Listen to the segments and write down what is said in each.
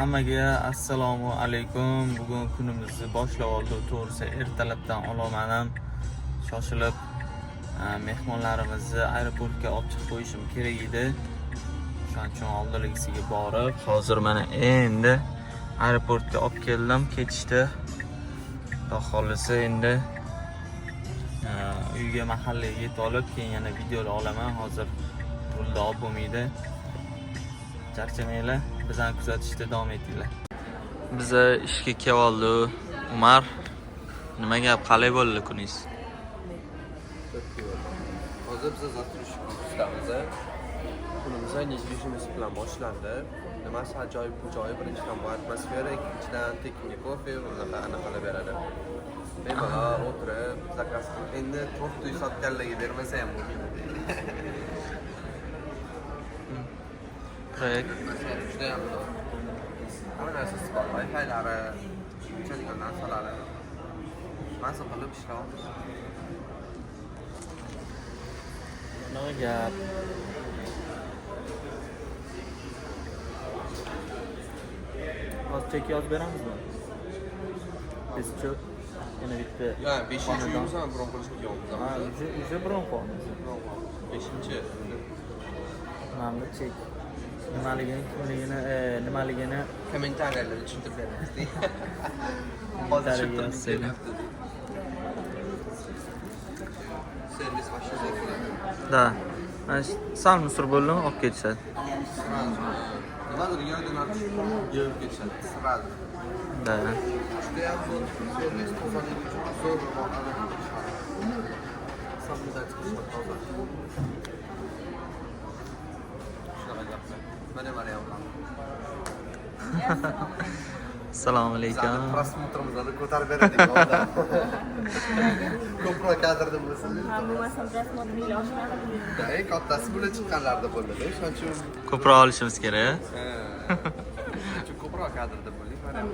Hammaga assalomu alaykum. Bugun kunimizni boshlab oldik. To'g'risi, ertalabdan olomanam shoshilib mehmonlarimizni aeroportga olib chiqib qo'yishim kerak edi. Shuning uchun oldinligisiga borib, hozir mana endi aeroportga olib keldim, ketishdi. Xudo xohlasa, endi uyga, mahallaga yetib olib, keyin yana videolar olaman. Hozir rulda olib bo'lmaydi. Charchamanglar, bizani kuzatishda davom etinglar. Biza ishga kelib oldik. Umar, nima gap, qalay bo'ldi kuningiz? Hozir biz застройщик ofisdamiz. Kunimiz недвижимость bilan boshlandi. Nimasi ajoyib bu joyi? Birinchidan, bu atmosfera, ikkinchidan, tekinga kofe, unaqa anaqalar beradi. Bemalol o'tirib, заказ qilib, endi to'rt uy sotganlarga bermasa ham bo'lmaydi. Proyekt. Atmosfera juda ham zo'r. Hamma narsasi bor, Wi-Fi'lari, ichadigan narsalari. Maza qilib ishlayapmiz. Nima gap? Hozir chek yozib beramizmi? Biz-chu yana bitta Ya, beshinchi xonadon. uyimiz ham bron qilishga kelyapmiz. Ha, уже bron qo'yamiz. Beshinchi. Mana bu chek. Nimaligini, kimligini, nimaligini Kommentariyalarda tushuntirib beramiz. Hozir Kommentariyaga tushuntirib yozsanglar. kelyapti. Servis вообще zo'r bo'ladi. Да. Mana shu sal musor bo'ldimi, olib ketishadi. Сразу. Nimadir yerdan yig'ib ketishadi. Сразу. Да. Judayam zo'r servis, tozaligi juda zo'r anaqa qilishadi. Соблюдать qilishadi toza. Shunaqa gaplar. Mana Maryam ham. Assalomu Bizani alaykum. Просмотр imizni ko'tarib beradigan odam. Ko'proq kadrda bo'lsa. Ha, bo'lmasam просмотр ming oshmadi. Eng kattasi bular chiqqanlarda bo'ldi. Shuning uchun Ko'proq olishimiz kerak. Shuning uchun ko'proq kadrda bo'ling, Maryam.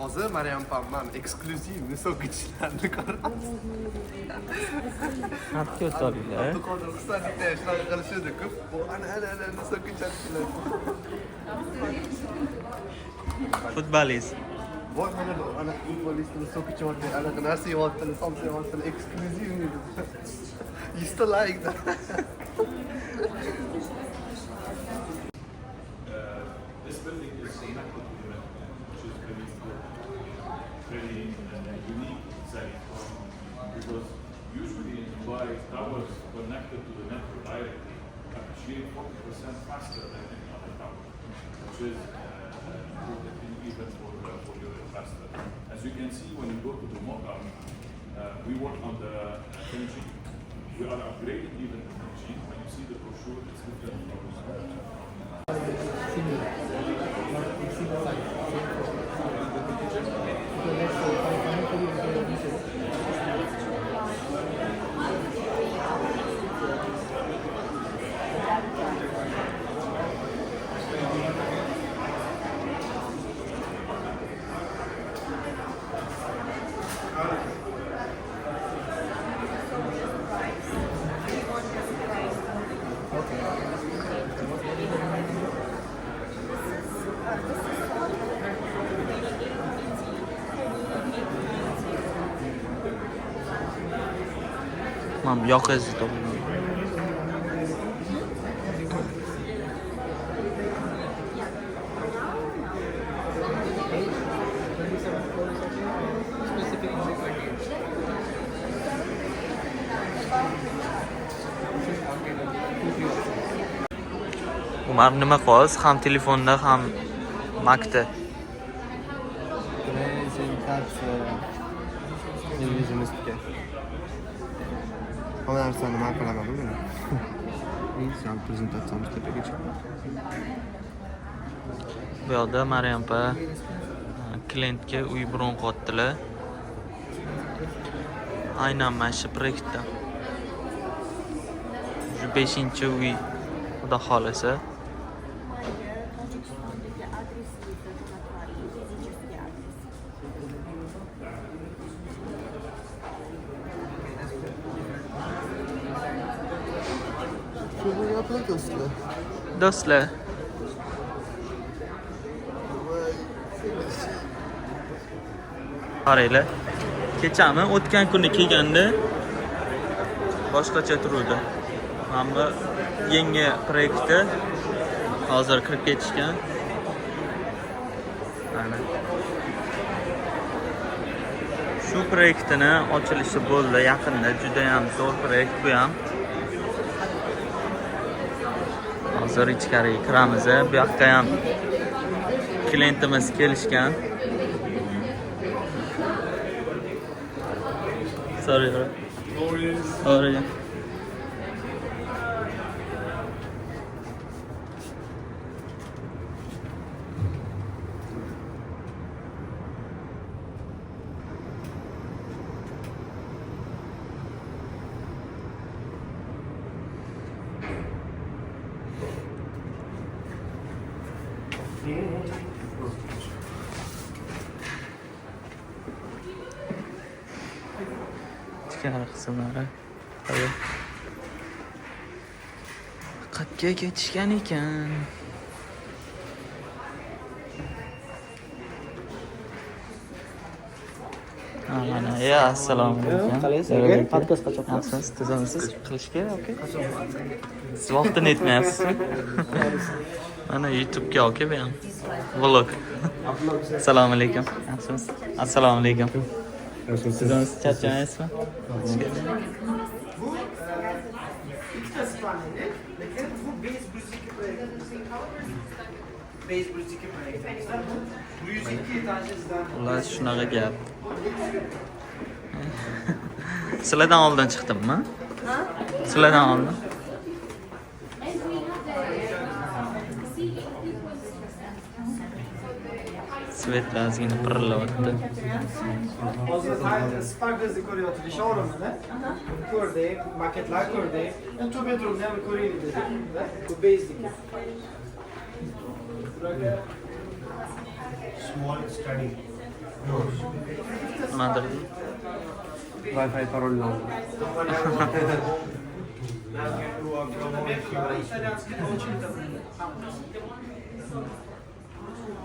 Hozir Maryam opam eksklyuziv высокочlarni ko'ramiz. Qatga o'tolinglar. Abduqodir Husanovda ham shunaqa qilishadi ko'p. Bu ana ana ana высокочlar. Futbolist. Voy, mana bu ana futbolist высокочёрный anaqa narsa yeyaptilar, somsa yeyaptilar, eksklyuzivniy deb. 100 ta layk. This building is connected to the network, which is very important, very unique design. Because usually in Dubai, towers connected to the network directly are actually 40% faster than any other tower, which is an important thing even for your investor. As you can see, when you go to the mock-up, we work on the finishing. We are upgrading even the finishing. When you see the brochure, it's different from Similar, not same size, same form. So let's say financially we can reduce it. Okay. What is the remaining? This is 28, 80, 38, 90. Mana bu yoqingizni toping. Age, 27 4 is okay, and specific only 28. This is okay, then two, three options. Umar, nima qilyapsiz? Ham telefonda, ham Macda. Prezentatsiya. Недвижимость ga. Hamma narsani man qilaman buni. Sal prezentatsiyamiz tepaga chiqdi. Bu yoqda Maryam opa klientga uy bron qilyaptilar. Aynan mana shu proyektda. Shu 5-uy, xudo xohlasa. Mayli, Tojikistondagi adresingizni jo'natib yuboring, физический адрес. Shu bu gaplar, do'stlar. Do'stlar. Qaranglar. Kechami o'tgan kuni kelganda boshqacha turuvdi. Mana bu yangi proyektda hozir kirib ketishgan. Mana. Shu proyektini ochilishi bo'ldi yaqinda. Juda ham zo'r proyekt bu ham. Hozir ichkariga kiramiz. Bu yoqqa ham klientimiz kelishgan. Sorry, bro. Sorry. Ichkari qismlari. Qatga ketishgan ekan. Mana, ya assalomu alaykum. Qalaysiz aka? Podkast qachon qilasiz? Yaxshimisiz? Tuzukmisiz? Qilish kerak, aka. Siz vaqtini yetmayapsiz. Mana YouTube'ga aka bu ham. Vlog. Assalomu alaykum. Yaxshimisiz? Assalomu alaykum. Tuzukmisiz? Charchamayapsizmi? Bu ikkitasi paneli, lekin bu Base 102 proyektimiz. Base 102 proyektimiz. Bu 102 etajli Xullas shunaqa gap. Sizlardan oldin chiqdimmi? Sizlardan oldin. Svetlar ozgina pirillayapti. Hozir Sparkles'ni ko'ryaptik, showroomini. Ko'rdik, maketlar ko'rdik. Endi 2 bedroomni ham ko'raylik dedik. Bu base'niki. Small study doors. Nimadir? Wi-Fi parolini oldim.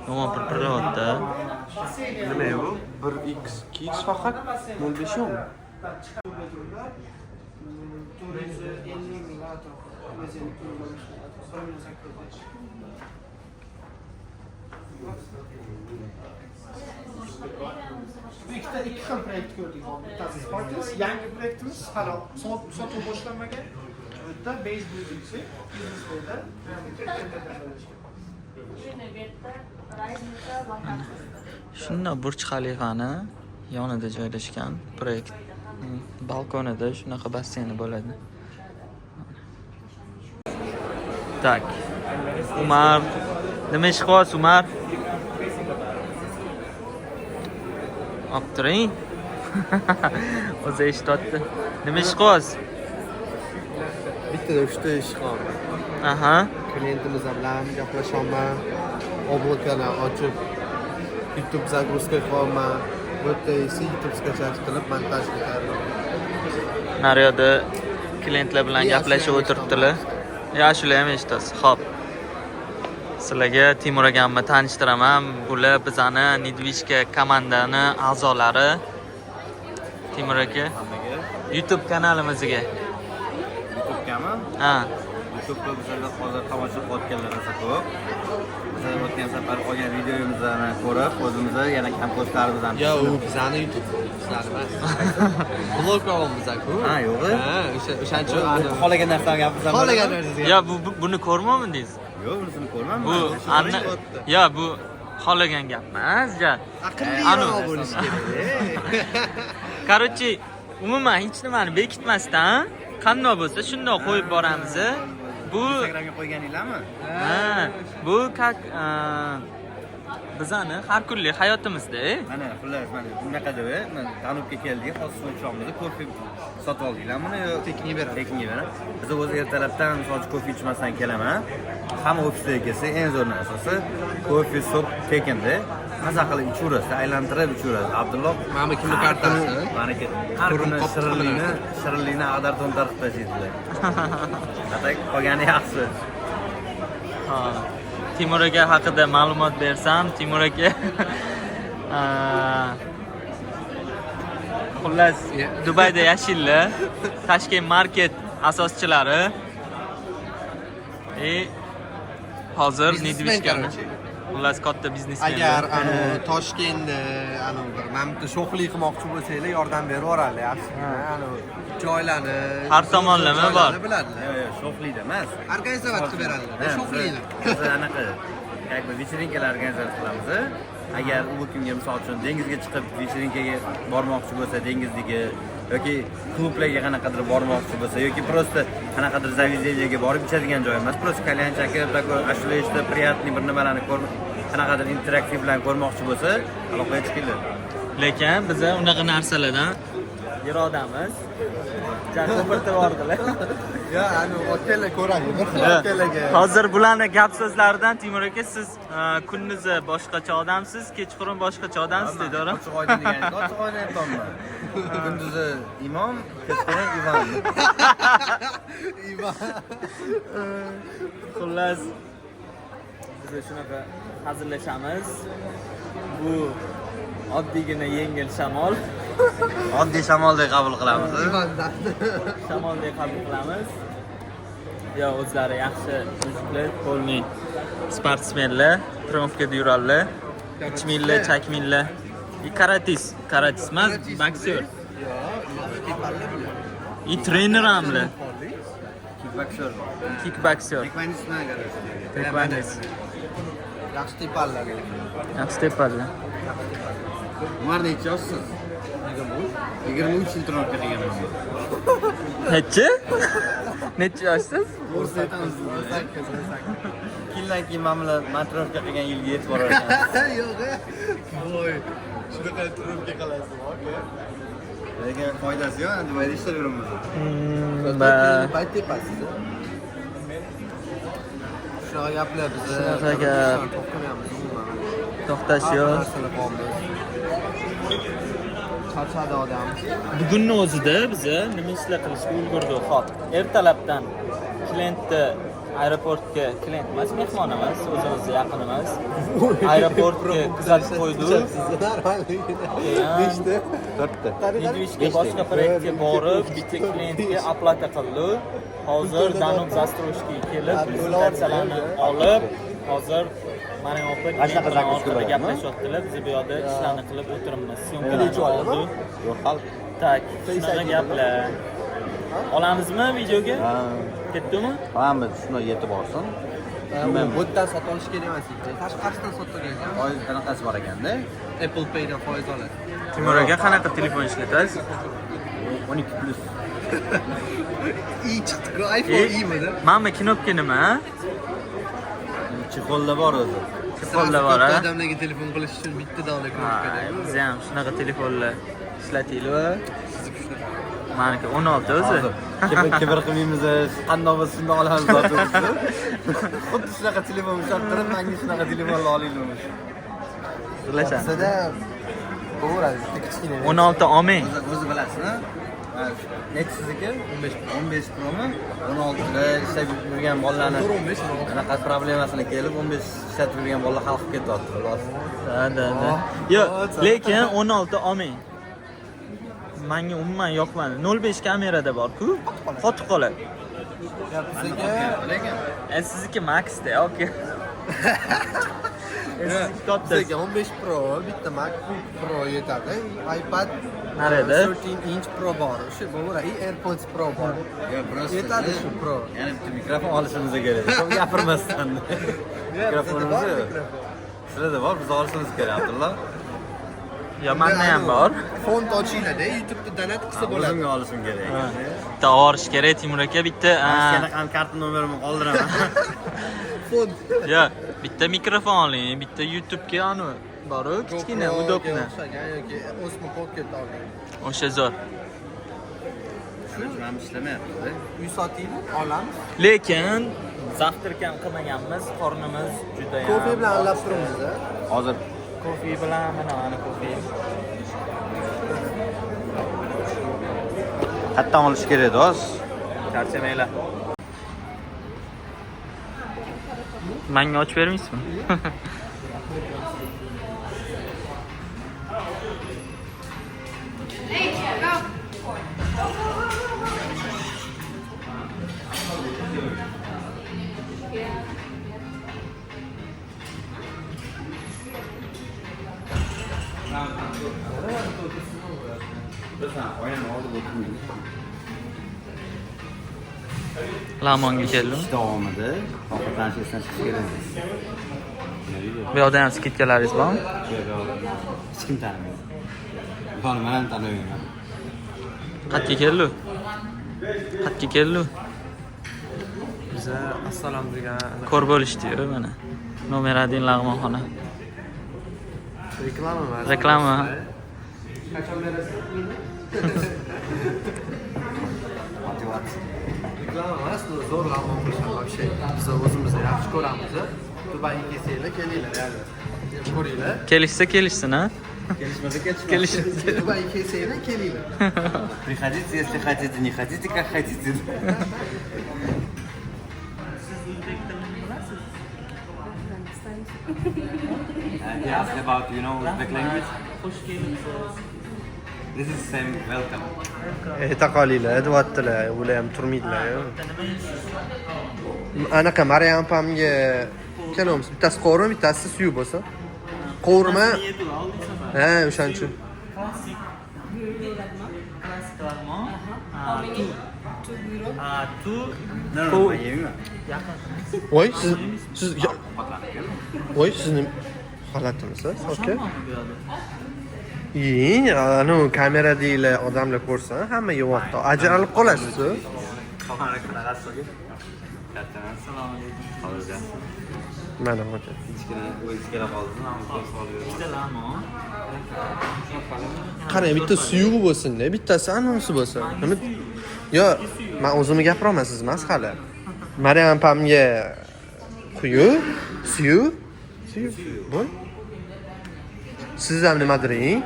Yomon pirpiryapti. Nima bu? 1x 2x faqat 0.5 yo'qmi? 450 ming atrofida. 450 1 Bu ikkita ikki xil proyekt ko'rdik hozir. Bittasi Sparkles, yangi proyektimiz hali sotuv boshlanmagan. Bu yerda Base 102 Business Way'da. Shunda Burj Xalifani yonida joylashgan proyekt. Balkonida shunaqa basseyni bo'ladi. Tak. Umar, nima ish qilyapsiz Umar? Olib turing. O'zi eshityapti. Nima ish qilyapsiz? Bittada uchta ish qilyapman. Aha. Klientimiz bilan gaplashyapman. Облакani ochib YouTube загрузка qilyapman. Bu yerda esa YouTube skачать qilib montaj tayyorlayapman. Naryoqda klientlar bilan gaplashib o'tiribdilar. Ya shular ham eshitasiz. Xo'p. Sizlarga Timur akamni tanishtiraman. Bular bizani Nedvishka komandani a'zolari. Timur aka, YouTube kanalimizga. YouTube'gami? Ha. YouTube'da bizlarda hozir tomosha qilayotganlar rosa ko'p. Biz o'tgan safar olgan videomizni ko'rib, o'zimizni yana kamko'zlarimizni Yo, u bizani YouTube, bizani emas. Blog olamiz-ku. Ha, yo'q. Ha, o'shancha Xohlagan narsani gapirsam. Xohlagan narsangizni. Ya bu buni ko'rmamadingiz? Yo'q, bunisini ko'rmadim. Bu anna ya bu xohlagan gap emas, ja. Aqlliroq bo'lish kerak. Короче, umuman hech nimani bekitmasdan qandoq bo'lsa shundoq qo'yib boramiz. Bu Instagramga qo'yganinglarmi? Ha, bu как bizani har kunlik hayotimizda. Mana xullas, mana bunaqa joy, mana Danubga keldik, hozir suv ichamiz, kofe sotib oldinglar buni yo Tekinga beradi. Tekinga beradi. Biz o'zi ertalabdan misol uchun kofe ichmasdan kelaman. Hamma ofisga kelsa, eng zo'r narsasi kofe sup tekinda. Maza qilib ichaverasiz, aylantirib ichaverasiz. Abdulloh Mana bu kimni kartasi? Maniki. Har Ko'rinib kuni qolibdi shirinlikni ag'dar to'ntar qilib tashlaydilar. Atak qolgani yaxshi. Ha. Timur aka haqida ma'lumot bersam, Timur aka xullas Dubayda yashaydilar. Tashkent Market asoschilari. И hozir Biznesmen, недвижка ni короче. Xullas katta biznesmen. Agar anu Toshkentda anu bir mana bitta sho'xlik qilmoqchi bo'lsanglar, yordam berib yuboradilar, yaxshi. Anu joylarni Har tomonlama bor. joylarni biladilar. Yo'q, yo'q, sho'xlikda emas. Организовать qilib beradilar, sho'xlikni. Biz anaqa как бы вечеринка lar организовать qilamiz. Agar u kimga, misol uchun, dengizga chiqib вечеринка ga bormoqchi bo'lsa, dengizdagi yoki klublarga qanaqadir bormoqchi bo'lsa yoki просто qanaqadir заведение ga borib ichadigan joy emas, просто кальян chakib, такой ashula eshitib, приятный bir nimalarni ko'r, qanaqadir interaktiv bilan ko'rmoqchi bo'lsa, aloqaga chiqinglar. Lekin biza unaqa narsalardan yiroqdamiz. Ko'pirtirib yubordilar. Yo, anu otganlar ko'radi, bir xil otganlarga. Hozir bularni gap so'zlaridan, Timur aka, siz kunduzi boshqacha odamsiz, kechqurun boshqacha odamsiz, to'g'ri? Ochiq oydin degan, ochiq oydin aytyapman. Kunduzi imom, kechqurun Ivan. Ivan. Xullas, biz shunaqa hazillashamiz. Bu oddiygina yengil shamol. Oddiy shamoldek qabul qilamiz. Ivandan. Shamoldek qabul qilamiz. Yo, o'zlari yaxshi мужик lar, полный sportsmenlar, тренировка da yuradilar. Ichminglar, chakminglar. И каратист, каратист emas, boksyor. Yo, yaxshi teparlar bular. И trener hamlar. Kickboxer. Kickboxer. Taekvondistman, короче. Taekvondist. Yaxshi teparlar. Yaxshi tepadilar. Umar, necha yoshsiz? 23. 23 yil тренировка qilganman. Nechi? Necha yoshsiz? To'g'risini aytamiz. 18, 18. 2 yildan keyin mana bular man тренировка qilgan yilga yetib borar ekan. Yo'q. Voy. Shunaqa тренировка qilasiz, aka. Lekin foydasi yo'q, endi Dubayda ishlab yuribmiz. Ba. Payt tepasiz. Shunaqa gaplar bizni Shunaqa gap. To'xtamayapmiz umuman. To'xtash Har yo'q. narsalar bormiz. Charchadi odam. Bugunni o'zida biza nima ishlar qilishga ulgurdik. Hop, ertalabdan klientni aeroportga, klient emas, mehmon emas, o'zimizni yaqinimiz. Aeroportga kuzatib qo'ydik. Nechta? To'rtta. Недвижка boshqa proyektga borib, bitta klientga оплата qildi. Hozir Danub застройщик ga kelib, prezentatsiyalarni olib, hozir mana opa Mana shunaqa klient bilan закуска orqada bo'ladimi? gaplashyaptilar. Biz bu yoqda ishlarni qilib o'tiribmiz. Съёмка larni oldik. Yo'q, hal. Так, shunaqa gaplar. Olamizmi videoga? Ha. Ketdimi? Hamma shunday yetib borsin. U bu yerdan sotib olish kerak emas ekan. Tashqarisidan sotib olgan. Foiz qanaqasi bor ekanda? Apple Paydan foiz oladi. Timur aka, qanaqa telefon ishlatasiz? 12 plus. I chiqdi-ku, iPhone i-midi? Mana кнопка nima? Чехол da bor o'zi. Чехол da bor, Katta ha? odamlarga telefon qilish uchun bitta dona кнопка da. Biz ham shunaqa telefonlar ishlataylik. Maniki 16 o'zi. Hozir kibr qilmaymiz, qandoq bo'lsa shundoq olamiz hozir. Xuddi shunaqa telefon ushlab turib, menga shunaqa telefonlar olinglar. Qilashamiz. Bizada bo'laveradi, bitta kichkina. 16 olmang. O'zi bilasizmi? Nechi sizniki? 15 15 Promi? 16 da ishlab yurgan bolalarni 15 anaqa problemasini kelib 15 ishlatib yurgan bolalar hal qilib ketyapti, xolos. Да, да, да. Yo'q, lekin 16 olmang. Menga umuman yoqmadi. 0.5 kamerada bor-ku. Qotib qoladi. Bizga Lekin Sizniki Maxda, okey. Sizniki katta. bizga 15 Pro, bitta MacBook Pro yetadi. iPad Narida? 13 inch Pro bor. O'sha bo'laveradi. И AirPods Pro bor. Yo'q, просто Yetadi shu Pro. Yana bitta mikrofon olishimiz kerak. Ko'p gapirmasdan. Mikrofonimiz yo'q. Sizlarda bor, biz olishimiz kerak, Abdulla. Yo, menda ham bor. Fond ochinglar-da, YouTube'da донат qilsa bo'ladi. O'zimga olishim kerak. Bitta olish kerak, Timur aka, bitta. Yana ham karta nomerimni qoldiraman. Fond. Yo, bitta mikrofon oling, bitta YouTube'ga anu bor-u, kichkina, GoProga удобно. o'xshagan yoki Osmo Pocket oling. O'sha zo'r. Mana ishlamayapti. Uy sotaylik, olamiz. Lekin завтрак ham qilmaganmiz, qornimiz juda ham. Kofe bilan aralab turibmiz. Hozir Kofe bilan mana kofe. qayerdan olish kerak edi hozir? Charchamanglar. Manga ochib bermaysizmi? Oynani oldida o'tirmaymiz. Lamonga keldim. Ish davomida ovqatlanish esdan chiqishi kerak emas. Bu yoqda ham скидка laringiz bormi? Yo'q, hech kim tanimaydi. Yoni man ham tanimayman. Qayerga keldi? Qayerga keldi? Biza assalom degan Ko'r bo'lishdi-yu mana. Номер 1 lag'monxona. Reklama emas. Reklama. Qachon berasiz? Motivatsiya. Reklama emas, bu zo'r lag'mon qilishadi вообще. Biz o'zimiz yaxshi ko'ramiz. Dubayga kelsanglar, kelinglar, ya'ni. Kelib ko'ringlar. Kelishsa kelishsin, ha? Kelishmasa ketishmas. Kelishsin. Dubayga kelsanglar, kelinglar. Приходите, если хотите, не хотите, как хотите. Siz o'zbek tilini bilasiz? And he asked about, you know, Uzbek language. Xush kelibsiz. This is same welcome. Ayta qolinglar, deyaptilar, ular ham turmaydilar. Nima yeysiz? Anaqa Maryam opamga ikkalamiz, bittasi qovurma, bittasi suyuq bo'lsin. Qovurma, Yedik oldin safar. ha, o'shaning uchun. Klassik. Klassik lag'mon. Tu. No, no, man yemayman. Yaqin. Voy, siz voy, sizni g'alatimisiz, aka? Osonmi bu yoqda? Yeng, anu kameradagilar odamlar ko'rsa, hamma yeyapti. Ajralib qolasiz. Katta emas. Assalomu alaykum. Hozir Mana aka. kichkina o'zi kela qoldi. Ikkita lag'mon. Qarang, bitta suyug'i bo'lsin-da, bittasi anonsi bo'lsin. Nima? Yo, men o'zimni gapiryapman, siz emas hali. Maryam opamga quyu, suyu, suyu. Bo'l. Siz ham nimadir yeng?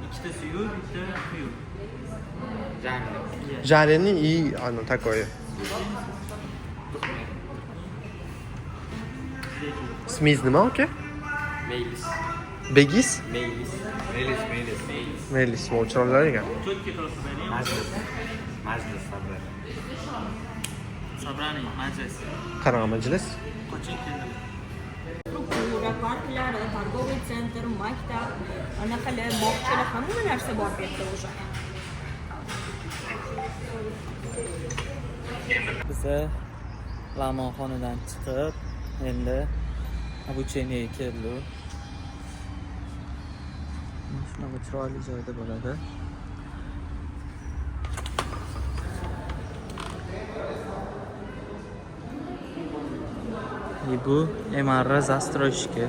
Ikkita suyuq, bitta quyuq. Жареный и оно такое. Ismingiz nima aka? Meylis. Begis? Meylis. Meylis, meylis. Meylis, vo chiroyli ekan. Четкий просто beraymi? Majlis. Majlis собрание. Собрание, majlis. Qanaqa majlis? Qachon keldilar? Struktura, parklari, торговый центр, maktab, anaqalar, bog'chalar, hamma narsa bor bu yerda уже. Biza lag'monxonadan chiqib, endi обучение ga keldik. Mana shunaqa chiroyli joyda bo'ladi. И bu MR застройщики.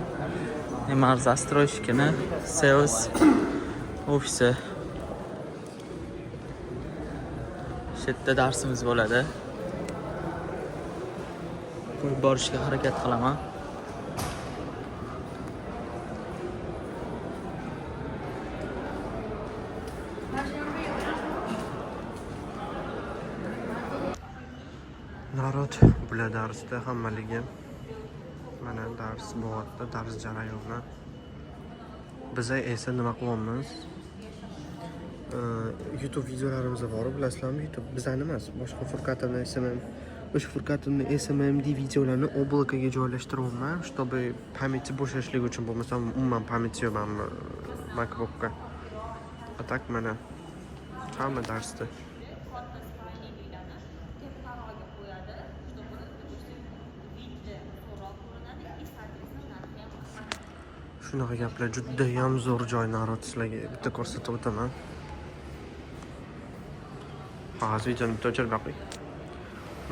MR застройщики ni sales ofisi. Shu yerda darsimiz bo'ladi. Qo'yib borishga harakat qilaman. Народ, bular darsda hammaligi. Mana dars bo'lyapti, dars jarayoni. Biza esa nima qilyapmiz? YouTube videolarimiz bor, bilasizlarmi? YouTube bizani emas, boshqa Furkatovni SMM, o'sha Furkatovni SMMD videolarni облако ga joylashtiryapman, чтобы памяти bo'shashligi uchun, bo'lmasam umuman памяти yo'q mana MacBookga. А так mana hamma darsda. Katta спальня larni teparoqqa qo'yadi, чтобы, допустим, вид zo'rroq ko'rinadi и, соответственно, narxi ham qimmat. Shunaqa gaplar, judayam zo'r joy, народ, sizlarga bitta ko'rsatib o'taman. Hozir videoni bitta o'chirib qo'y.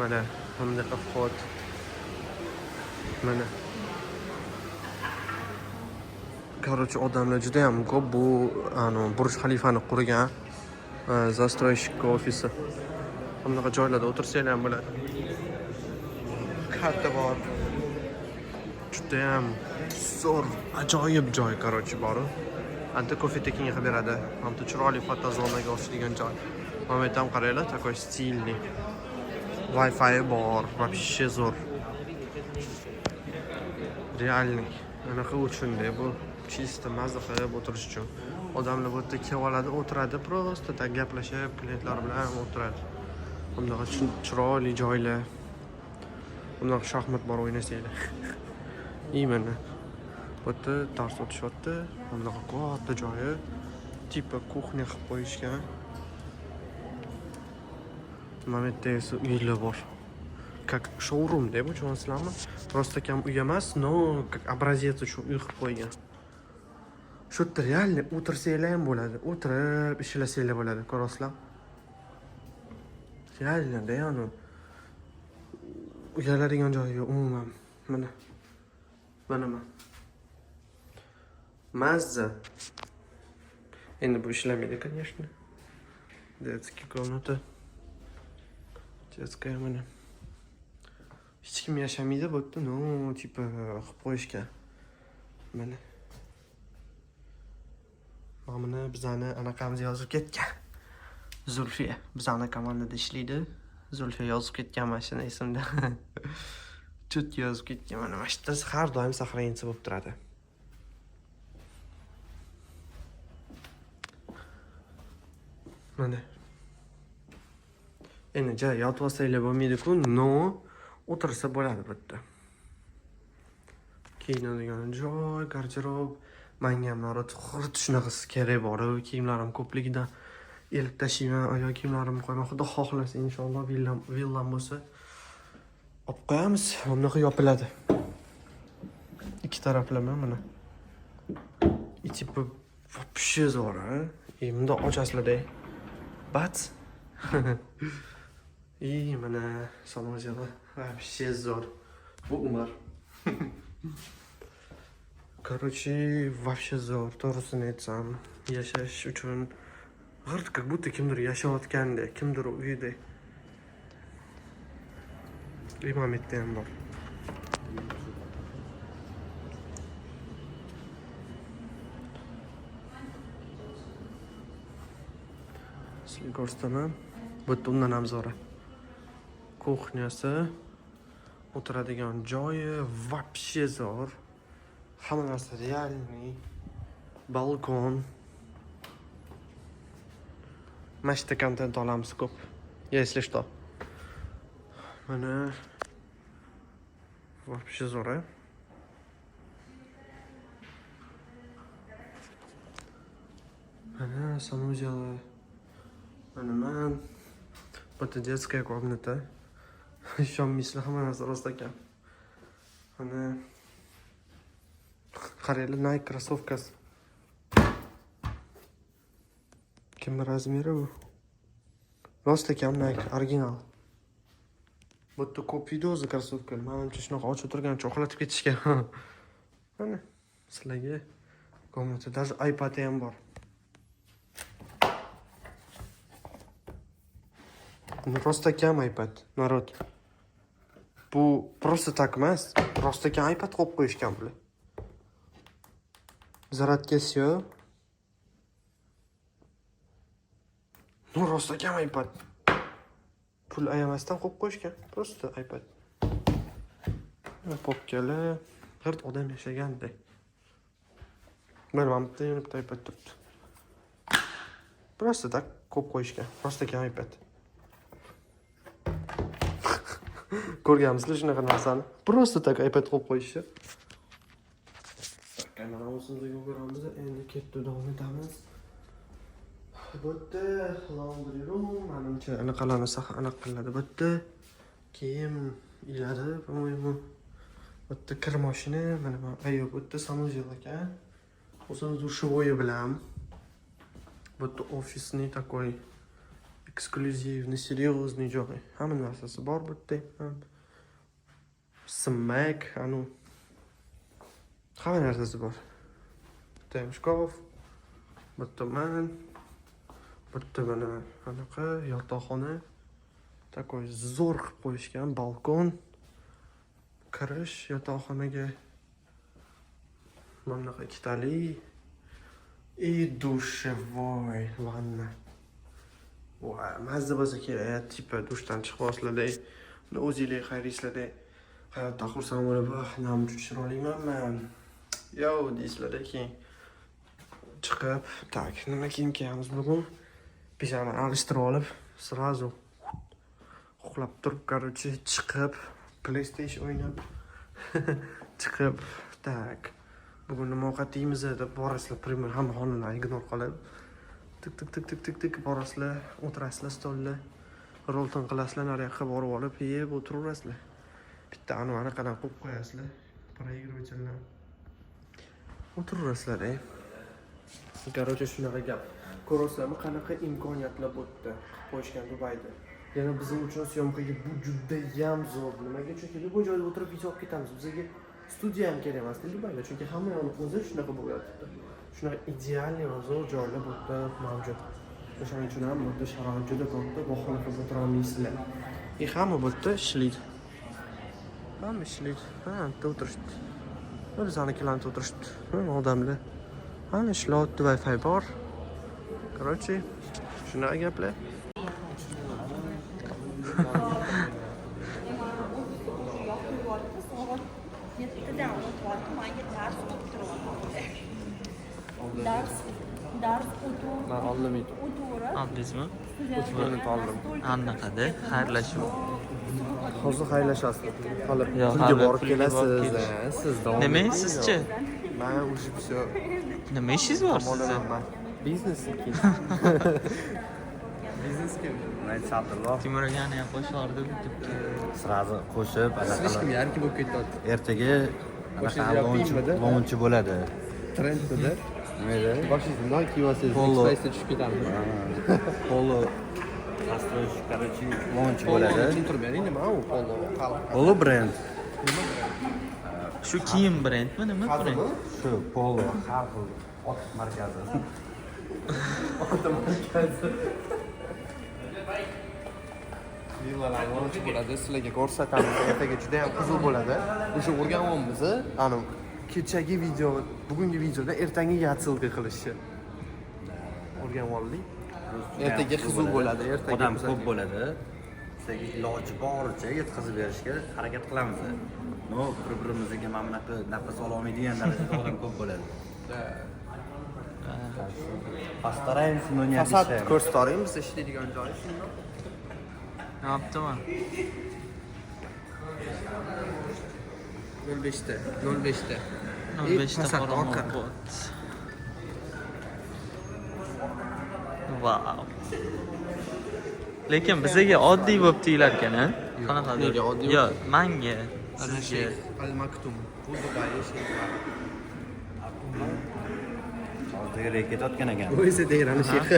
Mana bunaqa вход. Mana. Короче, odamlar juda ham ko'p. Bu anu Burj Xalifani qurgan застройщик ofisi. Bunaqa joylarda o'tirsanglar ham bo'ladi. Katta bor. Judayam zo'r, ajoyib joy, короче, bor. Anta kofe tekinga qilib beradi. Hamda chiroyli fotozonaga o'xshaydigan joy. Mana bu yerda ham qaranglar, такой стильный. Wi-Fi bor, вообще zo'r. Реальный. Anaqa uchun-da bu, чисто mazza qilib o'tirish uchun. Odamlar bu yerda kelib oladi, o'tiradi, просто так gaplashib, klientlar bilan o'tiradi. Bunaqa chiroyli joylar. Bunaqa shaxmat bor, o'ynasanglar. И mana bu yerda dars o'tishyapti. Bunaqa katta joyi, типа кухня qilib qo'yishgan. Mana bu yerda esa uylar bor. Как showroom deb tushunasizlarmi? Просто kam uy emas, но как образец uchun uy qilib qo'ygan. Shu yerda реально o'tirsanglar ham bo'ladi. O'tirib ishlasanglar bo'ladi, ko'rasizlar. Реально, да, ну. Uyaladigan joyi yo'q umuman. Mana. Mana mana. Mazza. Endi bu ishlamaydi, конечно. Детский комната. Детская mana. Hech kim yashamaydi bu yerda, но, типа qilib qo'yishgan. Mana. Mana buni bizani anaqamiz yozib ketgan. Zulfiya bizani komandada ishlaydi. Zulfiya yozib ketgan, mana shuni esimda. Чётко yozib ketgan. Mana shu yerda har doim сохраниться bo'lib turadi. Mana. Endi ja yotib olsanglar bo'lmaydi-ku, но o'tirsa bo'ladi bu yerda. Kiyinadigan joy, garderob. Manga ham, народ, xuddi shunaqasi kerak bor. Kiyimlarim ko'pligidan ilib tashlayman, oyoq kiyimlarimni qo'yaman. Xudo xohlasa, inshaalloh villam bo'lsa olib qo'yamiz. Mana bunaqa yopiladi. Ikki taraflama mana. И типа вообще zo'r, a? И bundoq ochasizlarda. Bat. И mana санузел. Вообще zo'r. Bu Umar. Короче, вообще zo'r, to'g'risini aytsam, yashash uchun g'irt, как будто kimdir yashayotgandek, kimdir uyida. Imametda ham bor. Sizga ko'rsataman. Bu yerda undan ham zo'ri. Кухня si, o'tiradigan joyi вообще zo'r. Hamma narsa реальный. Balkon. Mana shu yerda kontent olamiz ko'p. Если что. Mana, вообще zo'r, a? Mana санузел. Mana man. Bu yerda детская комната. Ishonmaysizlar, hamma narsa rost ekan. Mana, qaranglar, Nike krossovkasi. Kimni размер i bu? Rost ekan, Nike original. Bu yerda ko'p video o'zi krossovka. Manimcha, shunaqa ochib turgancha uxlatib ketishgan. Mana sizlarga комната, даже iPad ham bor. Rost ekan iPad, народ. Bu просто так emas. Rost ekan iPad qo'yib qo'yishgan bular. Zaryadkasi yo'q. Ну, rost ekan iPad. Pul ayamasdan qo'yib qo'yishgan. Просто iPad. Popkalar, g'irt odam yashagandek. Mana bitta, yana bitta iPad turibdi. Просто так qo'yib qo'yishgan. Rost ekan iPad. Ko'rganmisizlar shunaqa narsani? Просто так iPad qo'yib qo'yishni. Kamera o'zimizga ko'ramiz. Endi ketdi, davom etamiz. Bu yerda laundry room, manimcha, anaqalarni anaqa qilinadi. Bu yerda kiyim iladi, по-моему. Bu yerda kir mashina, mana bu, ayo, bu yerda санузел ekan. O'zini душевой bilan. Bu yerda офисный такой эксклюзивный, серьезный joy. Hamma narsasi bor bu yerda ham. Smack, anu hamma narsasi bor. Bitta ham shkaf, bu yerda man, bu yerda mana anaqa yotoqxona. Такой zo'r qilib qo'yishgan balkon. Kirish yotoqxonaga. Mana bunaqa ikkitali и душевой, vanna. Voy, mazza bo'lsa kerak, типа dushdan chiqib olsizlarda, uni o'zinglar qayraysizlarda. Hayotdan xursand bo'lib, "Namcha chiroylimanman." Yo, deysizlar, keyin chiqib, так, nima kiyim kiyamiz bugun? Pijama alishtirib olib, сразу uxlab turib, короче, chiqib, PlayStation o'ynab, chiqib, так, bugun nima ovqat yeymiz deb borasizlar, пример, hamma xonalarni игнор qilib, tik tik tik tik tik tik borasizlar, o'tirasizlar stolda, rolton qilasizlar, nariyoqqa borib olib, yeb o'tiraverasizlar. Bitta anavi anaqadan qo'yib qo'yasizlar, проигрыватель dan. O'tiraverasizlar, ey. Короче, shunaqa gap. Ko'rasizlarmi, qanaqa imkoniyatlar bu yerda qilib qo'yishgan Dubayda. Yana bizim uchun съёмка ga bu judayam zo'r. Nimaga? Chunki любой joyda o'tirib video olib ketamiz. Bizga studiya ham kerak emas Dubayda, chunki hamma yoqni o'zi shunaqa bo'lyapti. Shunaqa идеальный va zo'r joylar bu yerda mavjud. O'shaning uchun ham bu yerda sharoit juda katta, bahona qilib o'tira olmaysizlar. И hamma bu yerda ishlaydi. Hamma ishlaydi. Ha, bitta o'tirishdi. Bizanikilarni o'tirishdi. Odamlar. Hamma ishlayapti, Wi-Fi bor. Короче, shunaqa gaplar. Yoqib, soat 7dan o'tyapti, manga dars o'tiryapti. Dars o'tib Man oldim. o'tib Oldingizmi? Minut oldim. Anaqada xayrlashuv. Hozir xayrlashasiz. Hali Yo'q, pulga hali borib pulga kelasiz. borib kelish. Siz davom Nima eting. sizchi? Man уже всё. Nima ishingiz bor sizni? Biznesniki. Biznesga. Abdulloh Timur akani ham qo'shib yubordi bitta. Сразу qo'shib Слишком яркий bo'lib ketyapti. Ertaga Boshingizni yopingmidi? launchi bo'ladi. Trendda. Nima edi? Boshingizni bundoq kiyib olsangiz, Polo. X-Space'da tushib ketamiz. Polo застройщик, короче, launch bo'ladi. Tushuntirib bering, nima u polo? Polo brend. Shu kiyim brendmi, nima brend? Shu polo har xil ot markazi. Ot markazi. Villalar launch bo'ladi, sizlarga ko'rsatamiz. Ertaga juda ham qiziq bo'ladi. O'sha o'rganyapmiz, anu kechagi video, bugungi videoda ertangiga отсылка qilishni o'rganib oldik. Ertaga qiziq bo'ladi, ertaga odam bizlarga. ko'p bo'ladi. Sizlarga iloji boricha yetkazib berishga harakat qilamiz. Но, bir-birimizga mana bunaqa nafas ololmaydigan darajada odam ko'p bo'ladi. Постараемся, но не Fasad обещаем. Ko'rsatib oling, biz ishlaydigan joyi shundoq. Yopdimi? 05 ta, 05 ta. 05 ta. Fasadni orqa. Qorong'i. Vau. Lekin bizaga oddiy bo'lib tuyular ekan, a? Qanaqadir. Nega oddiy? Yo'q, manga, sizga. Al Maktum. Bu Dubai sheyxlari. Hozir ketayotgan ekan. Bu esa Deyrani sheyxi.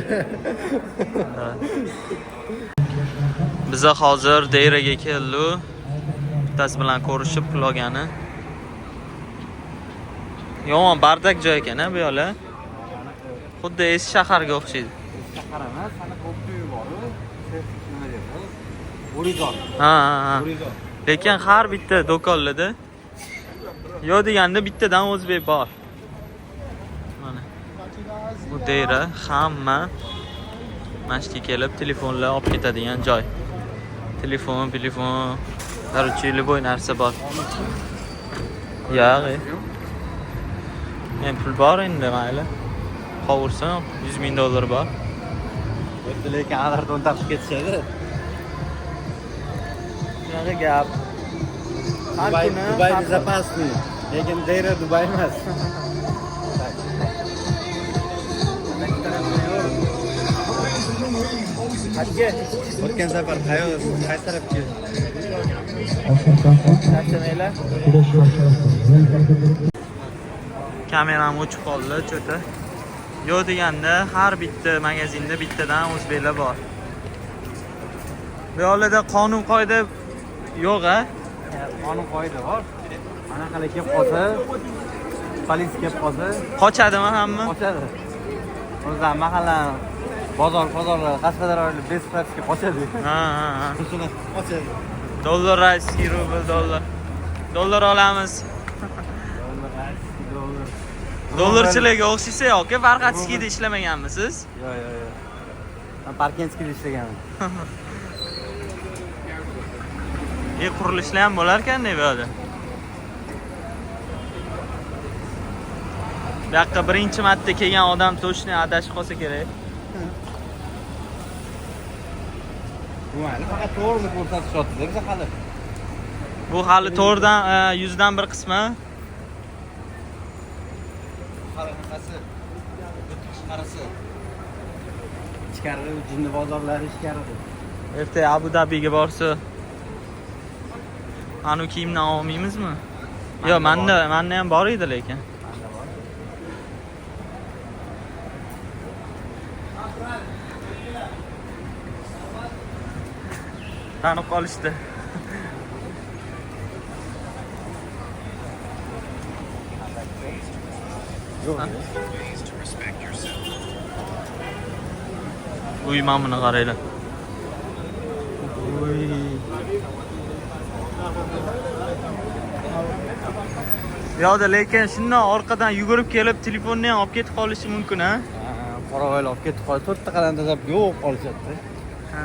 Biza hozir Deyraga keldik. Bittasi bilan ko'rishib pul olgani. Yomon бардак joy ekan, a, bu yoqlar. Xuddi eski shaharga o'xshaydi. Shahar emas, anaqa uy bor-u, nima deydi? Bo'rizor. Ha. Bo'rizor. Lekin har bitta do'konlarda yo'q deganda bittadan o'zbek bor. Mana. Bu Deyra hamma mana shu yerga kelib telefonlar olib ketadigan joy. Telefon, короче, любой narsa bor. Yo'q. Men pul bor endi, mayli. Qovursin, 100 ming dollar bor. O'tdi, lekin alardan taqib ketishadi. Shunaqa gap. Har Dubay, kuni Dubay har xil. Безопасный. Lekin Deyra Dubay emas. O'tgan safar qaysi tarafga? Charchamanglar. Kameram o'chib qoldi, cho'ta. Yo'q deganda har bitta magazinda bittadan o'zbeklar bor. Bu yoqlarda qonun qoida yo'q, a? Qonun qoida bor. Anaqalar kelib qolsa, politsiya kelib qolsa, Qochadimi hamma? Qochadi. O'zlar mahalla bozor bozorlar Qashqadaryolik без прописка qochadi. Ha. Shunaqa qochadi. Dollar, российский rubl, dollar. Dollar olamiz. Dollar. Dollarchilarga o'xshaysa yoki Farhatskiyda ishlamaganmisiz? Yo'q. Men Parkentskiyda ishlaganman. Qurilishlar ham bo'lar ekan-da bu yerda. Bu yoqqa birinchi marta kelgan odam to'shni adashib qolsa kerak. Bu mayli, faqat to'g'rini ko'rsatishyapti biza hali. Bu hali to'rdan 100 dan bir qismi. Qanaqasi? Tashqarisi. Ichkarida jinni bozorlari ichkarida. Ertaga Abu Dabiga borsa anu kiyimdan olmaymizmi? Yo'q, menda ham bor edi lekin. Tanib qolishdi. Uy, mana buni qaranglar. Uy. Yo'qda, lekin shundan orqadan yugurib kelib telefonni ham olib ketib qolishi mumkin, ha? Qoravoylar olib ketib qoldi. 4 ta qadam tashlab yo'q qolishadi. Ha.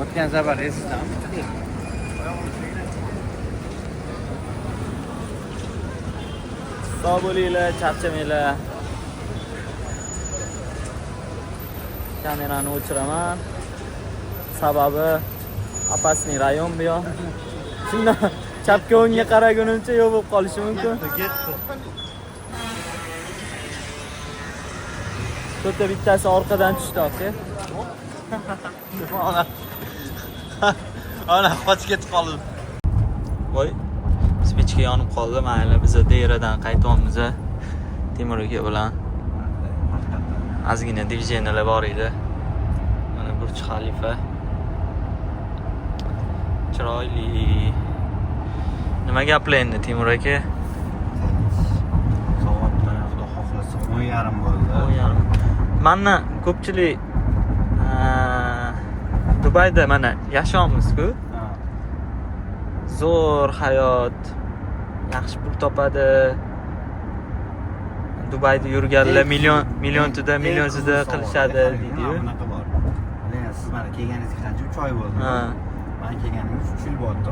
O'tgan safar esizdan. Sog' bo'linglar, charchamanglar. Kamerani o'chiraman. Sababi opasning rayon bu yoq. Shundan chapga o'ngga qaragunimcha yo'q bo'lib qolishi mumkin. Ketdi. To'rtta bittasi orqadan tushdi, aka. Ana qochib ketib qoldi. Voy, spechka yonib qoldi. Mayli, biz deradan qaytyapmiz. Temur aka bilan ozgina divizionalar bor edi. Mana Burj Xalifa. Chiroyli. Nima gaplar endi Temur aka? Soat mana Xudo xohlasa 10:30 bo'ldi. 10:30. Mana ko'pchilik Dubayda mana yashayapmiz-ku. Zo'r hayot, yaxshi pul topadi. Dubayda yurganlar milliontida millionzida qilishadi deydi-yu. Bunaqa bor. Lekin siz mana kelganingizga qancha 3 oy bo'ldi. Men kelganimga 3 yil bo'ldi.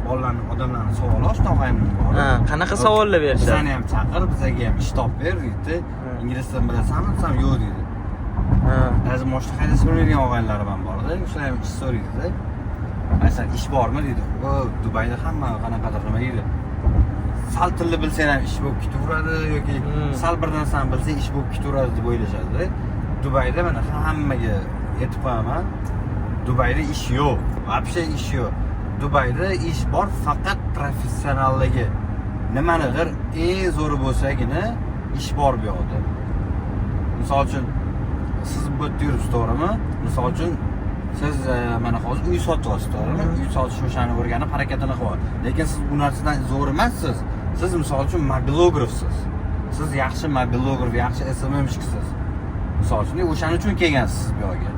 Bolalarni, odamlarni savoli oshna-og'aynim bor. Qanaqa savollar berishadi? Bizani ham chaqir, bizga ham ish topib ber deydi. Ingliz tilini bilasanmi desam, yo'q deydi. Ba'zi moshina haydashni bilmaydigan og'aynilarim ham bor-da, o'shalar ham ish so'raydi. Masalan, ish bormi deydi. O, Dubayda hamma qanaqadir nima deydi. Sal tilni bilsang ham ish bo'lib ketaveradi yoki sal bir narsani bilsang ish bo'lib ketaveradi deb o'ylashadi. Dubayda mana hammaga aytib qo'yaman. Dubayda ish yo'q. Вообще ish yo'q. Dubayda ish bor, faqat professionalligi. Nimanidir eng zo'ri bo'lsagina ish bor bu yoqda. Misol uchun siz bu yerda yuribsiz, to'g'rimi? Misol uchun siz mana hozir uy sotyapsiz, to'g'rimi? Uy sotish o'shani o'rganib harakatini qilyapsiz. Lekin siz bu narsadan zo'r emassiz. Siz misol uchun mobilografsiz. Siz yaxshi mobilograf, yaxshi SMMshisiz. Misol uchun o'shaning uchun kelgansiz bu yoqga.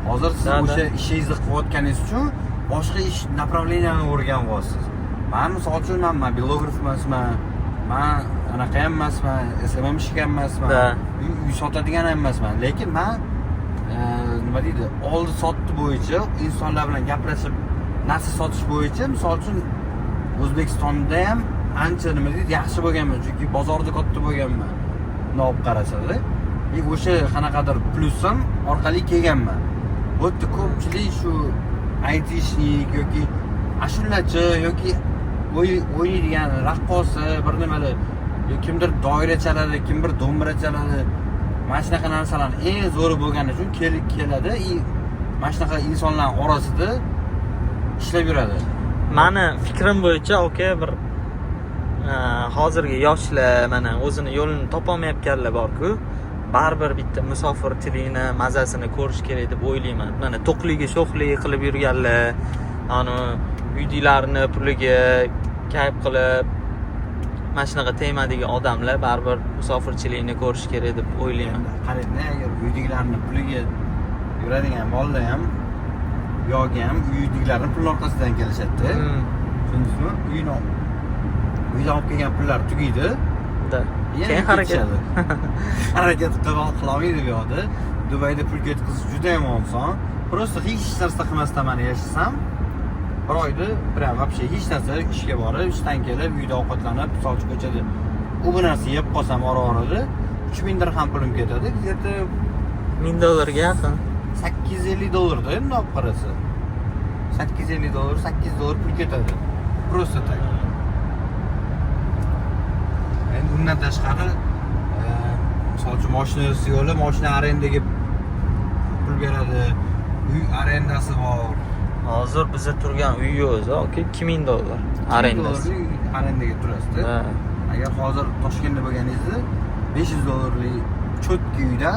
Hozir siz o'sha ishingizni qilayotganingiz uchun boshqa ish направленияni o'rganyapsiz. Men misol uchun men mobilograf emasman, men anaqa ham emasman, SMMshik ham emasman, uy sotadigan ham emasman. Lekin men nima deydi, oldi sotdi bo'yicha insonlar bilan gaplashib narsa sotish bo'yicha misol uchun O'zbekistonda ham ancha nima deydi, yaxshi bo'lganman, chunki bozorda katta bo'lganman. Buni olib qarasada, o'sha qanaqadir plusim orqali kelganman. Bu yerda ko'pchilik shu aytishnik yoki ashulachi yoki o'ynaydigan raqqosa bir nimalar, kimdir doira chaladi, kimdir do'mbira chaladi. Mana shunaqa narsalarni eng zo'ri bo'lgani uchun keladi, mana shunaqa insonlar orasida ishlab yuradi. Mani fikrim bo'yicha aka bir hozirgi yoshlar mana o'zini yo'lini topolmayotganlar bor-ku, baribir bitta musofirchilikni mazasini ko'rish kerak deb o'ylayman. Mana to'qligi, sho'xligi qilib yurganlar, ani uydilarni puliga kayf qilib mana shunaqa temadagi odamlar baribir musofirchilikni ko'rish kerak deb o'ylayman. Qarangda, agar uydagilarni puliga yuradigan bolalar ham yoki ham uydagilarni pul orqasidan kelishadi. Tushundingizmi? Uyni Uydan olib kelgan pullar tugaydi. Da. Yana Keyin harakat. ketishadi. Harakat qilolmaydi bu yoqda. Dubayda pul ketkazish juda ham oson. Просто hech narsa qilmasdan mana yashasam, bir oyda prям вообще hech narsa, ishga borib, ishdan kelib, uyda ovqatlanib, misol uchun ko'chada u bu narsa yeb qolsam ora-orada 3000 dirham pulim ketadi. Где-то 1000 dollarga yaqin. 850 dollarda endi olib qarasa. 850 dollar, 8 dollar pul ketadi. Просто так. Endi undan tashqari, misol uchun mashinasi yo'li, mashina arendaga pul beradi. Uy arendasi bor. Hozir biza turgan uy o'zi aka 2000 dollar arendasi. Dollarlik uy arendaga turasizda. Ha. Agar hozir Toshkentda bo'lganingizda 500 dollarlik чётко uyda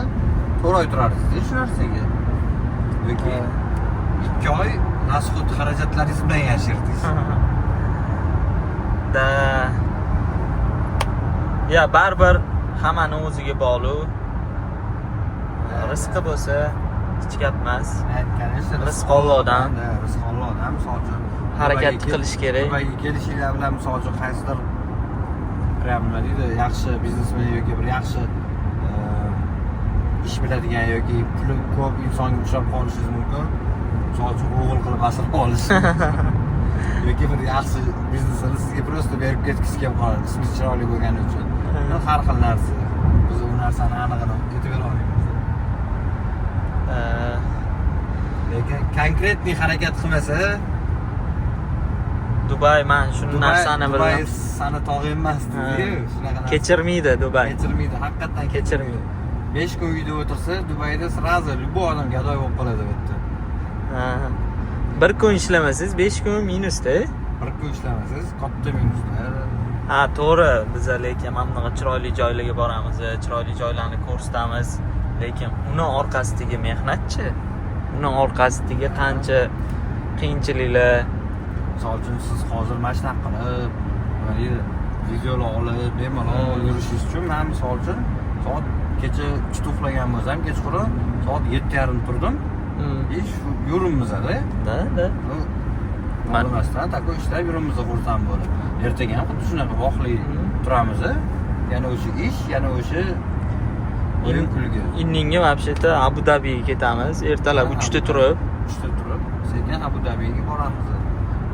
4 oy turardingiz shu narsaga. Yoki 2 oy расход xarajatlaringiz bilan yashardingiz. Да. Ya baribir hammani o'ziga bog'liq. Rizqi bo'lsa hech gap emas. Конечно, Rizq Allohdan. Да, rizq Allohdan. Misol uchun Harakat Dubayga qilish kerak. Dubayga kelishinglar bilan misol uchun qaysidir prям nima deydi, yaxshi biznesmen yoki bir yaxshi ish biladigan yoki puli ko'p insonga uchrab qolishingiz mumkin. Misol uchun o'g'il qilib asrab olish yoki bir yaxshi biznesini sizga просто berib ketgisi kelib qoladi, ismingiz chiroyli bo'lgani uchun. Har xil narsa. Biz u narsani anig'ini aytib bera olmaymiz. Lekin конкретный harakat qilmasa, Dubay man shu narsani Dubay bildim. Sani tog'ing emas deydi-yu, shunaqa narsa. Kechirmaydi Dubay. Kechirmaydi, haqiqatdan Kechirmaydi. 5 kun uyda o'tirsa, Dubayda сразу любой odam gadoy bo'lib qoladi bu yerda. Ha. Bir kun ishlamasangiz 5 kun minusda. Bir kun ishlamasangiz katta minusda. Ha, to'g'ri. Biza lekin mana bunaqa chiroyli joylarga boramiz, chiroyli joylarni ko'rsatamiz. Lekin uni orqasidagi mehnatchi, uni orqasidagi qancha qiyinchiliklar. Misol uchun siz hozir mana shunaqa qilib, nima deydi, videolar olib, bemalol yurishingiz uchun men misol uchun soat kecha 3 da uxlagan bo'lsam, kechqurun soat 7:30 turdim. И shu yuribmiz-da. Да, да. Olmasdan такой ishlab yuribmiz xursand bo'lib. Ertaga ham xuddi shunaqa vaqtli turamiz. Yana o'sha ish, yana o'sha o'yin kulgi. Indinga вообще-то Abu Dabiga ketamiz. Ertalab 3 da turib. 3 da turib, sekin Abu Dabiga boramiz.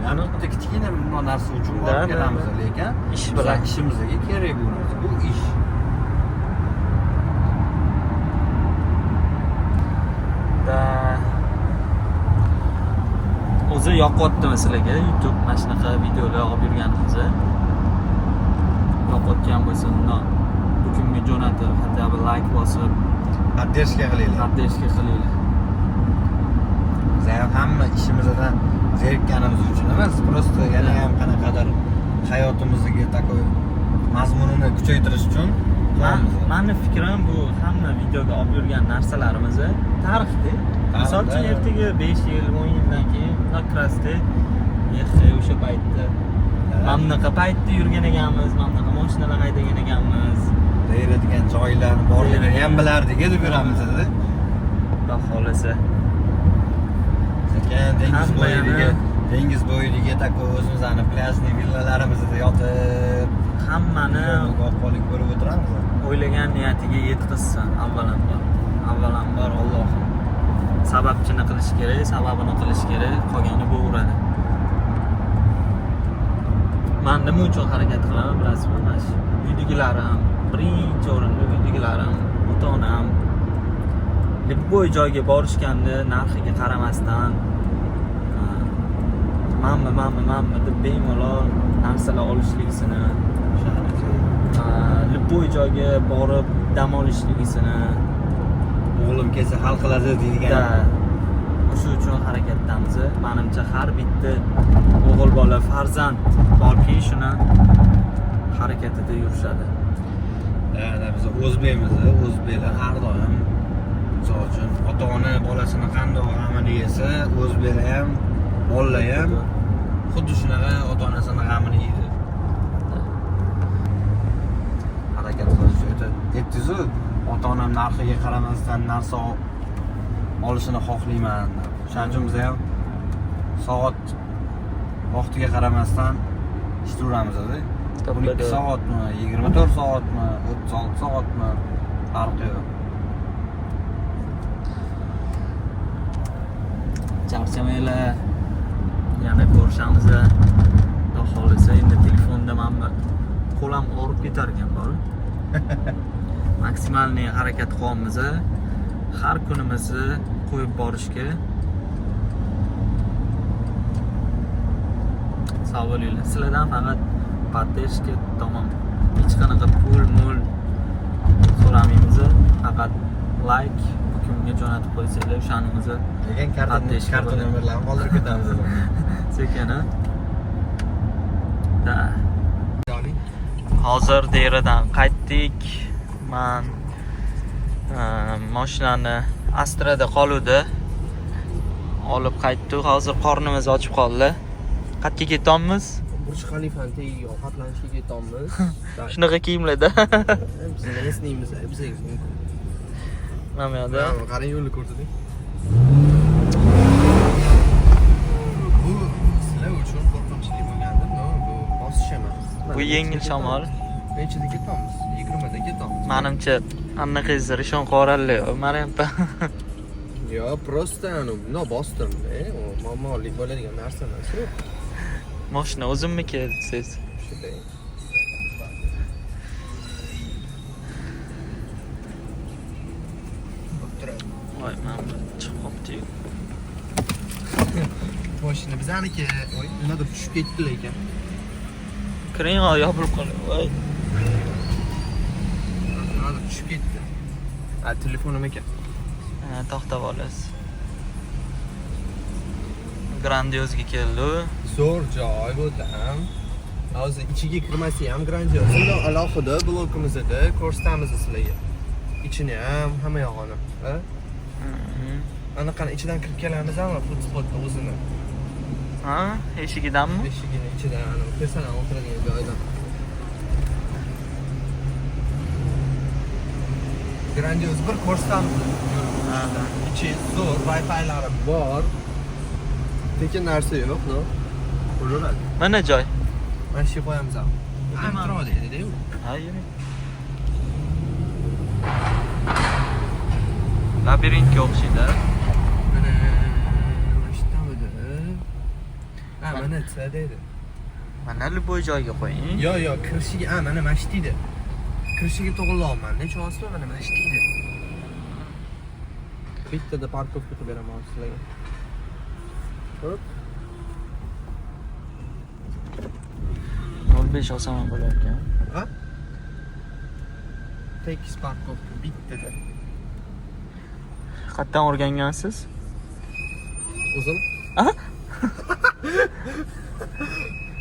Ya'ni bitta kichkina bundoq narsa uchun borib kelamiz, lekin Ish bizlar bilan. Ishimizga kerak bu narsa. Bu ish. Да. O'zi yoqyaptimi sizlarga YouTube mana shunaqa videolar olib yurganimizni? Yoqayotgan bo'lsa, undan bu kunga jo'natib, хотя бы like bosib, Поддержка qilinglar. Поддержка qilinglar. Biz ham hamma ishimizdan zerikkanimiz uchun emas, просто yana ham qanaqadir hayotimizdagi такой mazmunini kuchaytirish uchun qilamiz. Mani fikrim, bu hamma videoga olib yurgan narsalarimizni tarixda. Misol uchun ertaga 5 yil, 10 yildan keyin bundoq kirasizda, eh, o'sha paytda mana bunaqa paytda yurgan ekanmiz, mana bunaqa mashinalar haydagan ekanmiz. Deyiladigan joylarni borligini ham bilardik deb yuramiz dedi. Xudo xohlasa. Sekin dengiz Hamma bo'yidagi yana- dengiz bo'yidagi такой o'zimizni пляжный villalarimizda yotib, Hammani qo'lik bo'lib o'tiramiz. O'ylagan niyatiga yetkazsin avvalambor. Avvalambor Allohim. Sababchini qilish kerak, sababini qilish kerak, qolgani bo'laveradi. Man nima uchun harakat qilaman bilasizmi? Mana shu uydagilarim, birinchi o'rinda uydagilarim, ota-onam любой joyga borishganda narxiga qaramasdan, manmi, manmi, manmi deb bemalol narsalar olishligisini, любой joyga borib dam olishligisini. O'g'lim kelsa hal qiladi deydigan. Да. O'sha uchun harakatdamiz. Manimcha, har bitta o'g'il bola, farzand borki, shuni harakatida yurishadi. Да, biz o'zbekmiz, o'zbeklar har doim misol uchun ota-ona bolasini qanday g'amini yesa, o'zbeklar ham, bolalar ham xuddi shunaqa ota-onasini g'amini yeydi. Harakat qilish aytdingiz-u, ota-onam narxiga qaramasdan narsa olishini xohlayman deb. O'shaning uchun biz ham soat vaqtiga qaramasdan ishlayveramiz. 12 soatmi, 24 soatmi, 36 soatmi farqi yo'q. Charchamanglar. Yana ko'rishamiz. Xudo xohlasa endi telefonda mana qo'lam og'rib ketar ekan bor. Maksimalniy harakat qilyapmiz. Har kunimizni qo'yib borishga. Sog' bo'linglar. Sizlardan faqat поддержка tamom. Hech qanaqa pul, mul so'ramaymiz. Faqat like hukmga jo'natib qo'ysanglar o'shani o'zi. Lekin karta nomerlarini qoldirib ketamiz. Sekin, ha? Da. Hozir Deradan qaytdik. Men mashinani Astrada qoluvdi. Olib qaytdik. Hozir qornimiz ochib qoldi. Qayerga ketyapmiz? Burj Xalifani tagiga ovqatlanishga ketyapmiz. Shunaqa kiyimlarda. Biz esnaymiz, bizga mumkin. Mana bu yerda. Qarang, yo'lni ko'rsating. Bu sizlar uchun qo'rqinchli bo'lgandir, no, bu bosish emas. Bu yengil shamol. Nechida ketamiz? 20 da ketamiz. Menimcha anaqangizni rishon qo'ralli, Maryampa. Yo, просто no bosdim, u muammolik bo'ladigan narsa emas. Mashina o'zimniki desangiz. Shunday. Voy, mana bu chiqib qolibdi-yu. Mashina bizaniki, voy, nimadir tushib ketdi lekin. Kiring, yopilib qoldi. Voy. Nimadir tushib ketdi. Ha, telefonim ekan. Ha, to'xtab olasiz. Grandiozga keldi. Zo'r joy bu ham. Hozir ichiga kirmasa ham Grandioz. Unda alohida blokimizda ko'rsatamiz sizlarga. Ichini ham, hamma yog'ini, ha? Anaqani ichidan kirib kelamiz ama food spotni o'zini. Ha, eshigidanmi? Eshigini ichidan, ana kirsan o'tiradigan joydan. Grandioz bir ko'rsatamiz. Ichi zo'r, Wi-Fi'lari bor. Tekin narsa yo'q, no? Bo'laveradi. Mana joy. Mana shu qo'yamiz ham. Metro deydi-da u. Ha, yuring. Labirintga o'xshaydi. Mana shu yerda. Ha, mana C deydi. Mana любой joyga qo'ying. Yo'q, yo'q, kirishiga, ha, mana mana shu deydi. Kirishiga to'g'rilayapman. Necha olsizmi? Mana mana shu deydi. Bittada parkovka qilib beraman sizlarga. Hop. 05 olsam ham bo'lar ekan. Ha? Tekis parkovka bittada. Qayerdan o'rgangansiz? O'zim? Aha.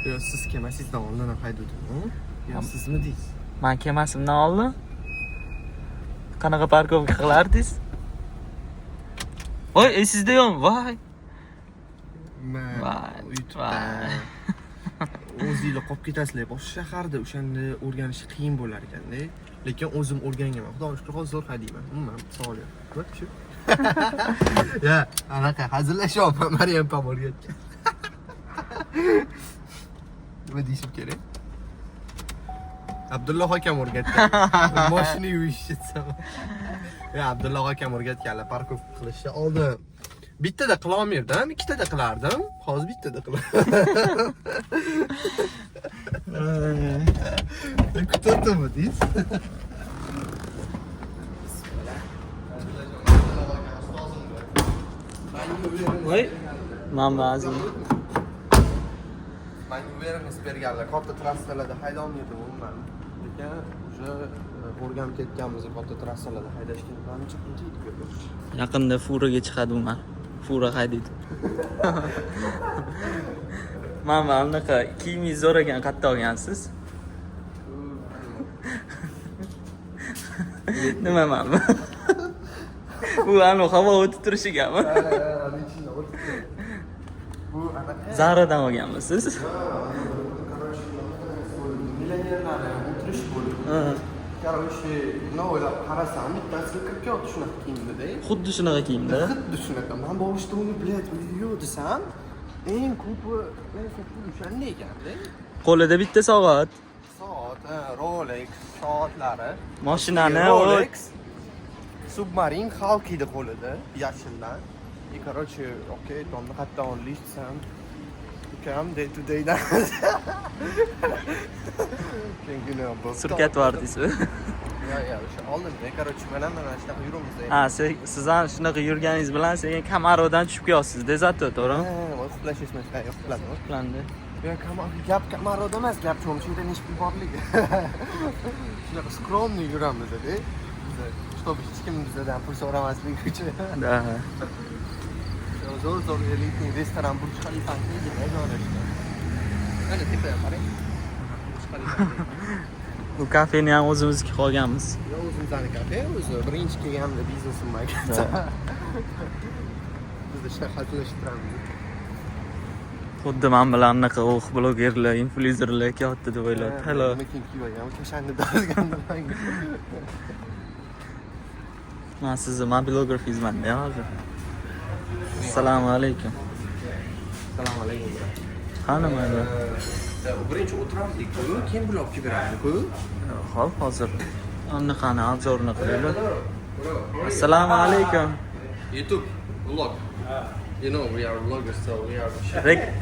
Yo'q, siz kelmasingizdan oldin ham haydovdim. Yo, sizmi deysiz? Men kelmasimdan oldin qanaqa parkovka qilardingiz? Voy, esingizda yo'qmi? Voy. Men YouTube'da o'zingizlar qolib ketasizlar. Boshqa shaharda o'shanda o'rganish qiyin bo'lar ekanda. Lekin o'zim o'rganganman. Xudoga shukr, hozir zo'r haydayman. Umuman savol yo'q. Nima shu? Ya, anaqa hazillashyapman, Maryam pam o'rgatgan. Nima deyishim kerak? Abdulloh akam o'rgatgan. Mashina yuvish desam. Ya, Abdulloh akam o'rgatganlar parkovka qilishni. Oldin bittada qila olmaydim, ikkitada qilardim. Hozir bittada qilaman. Kutadimi deysiz? Voy, men ba'zi Menga uverimiz berganlar, katta trassalarda haydolmaydim umuman. Lekin уже o'rganib ketganmiz katta trassalarda haydashga. Manimcha qancha yetib keldi. Yaqinda furaga chiqadi u man. Fura haydaydi. Mana anaqa kiyimingiz zo'r ekan, qayerda olgansiz? Nima mana? Bu anu havo o'tib turishigami? Bu anaqa Zaradan olganmisiz? Millionerlarni o'tirish bo'lib. Короче, nima o'ylab qarasam, bittasi kirib ketdi shunaqa kiyimda-da. Xuddi shunaqa kiyimda. Xuddi shunaqa. Men boshida uni, блядь, yo'q desam, eng ko'pi, eng ko'pi o'shanda ekanda. Qo'lida bitta soat. Rolex soatlari. Mashinani Rolex Submarine Hulk edi qo'lida, yashildan. И короче, okey, tomni qayerdan oldik desam, ukam day to daydan. Keyin bu Surkat yubordingizmi? Yo, o'sha oldinda, короче, mana mana shunaqa yuribmiz. Ha, siz ham shunaqa yurganingiz bilan sekin Camarodan tushib kelyapsiz, zato, to'g'rimi? Ha, uxlash esmas, uxladim. Uxlandi. Yo, gap Camaroda emas, gap cho'mchida nechi pul borligi. Shunaqa скромный yuramiz-da. Чтобы hech kim bizdan pul so'ramasligi uchun. Да. Zo'r zo'r элитный restoran Burj Xalifani joylashgan. Mana tepadan qarang. Burj Xalifa. Bu kafeni ham o'zimizniki qolganmiz. Yo, o'zimizni kafe o'zi. Birinchi kelganimda biznesim Bizda shunaqa hazillashib turamiz. Xuddi man bilan anaqa o'q blogerlar, inflyuenserlar kelyapti deb o'ylabdi. Hello. Nima kiyim kiyib olgan, kashanni dozgandim manga. Man sizni mobilografingizman-da hozir. Assalomu alaykum. Assalomu alaykum. Qani mayli. Birinchi o'tiramiz-ku, keyin pul olib kelib beramiz-ku. Hop, hozir anaqani обзор ini qilaylik. Assalomu alaykum. YouTube vlog. You know we are vloggers, so we are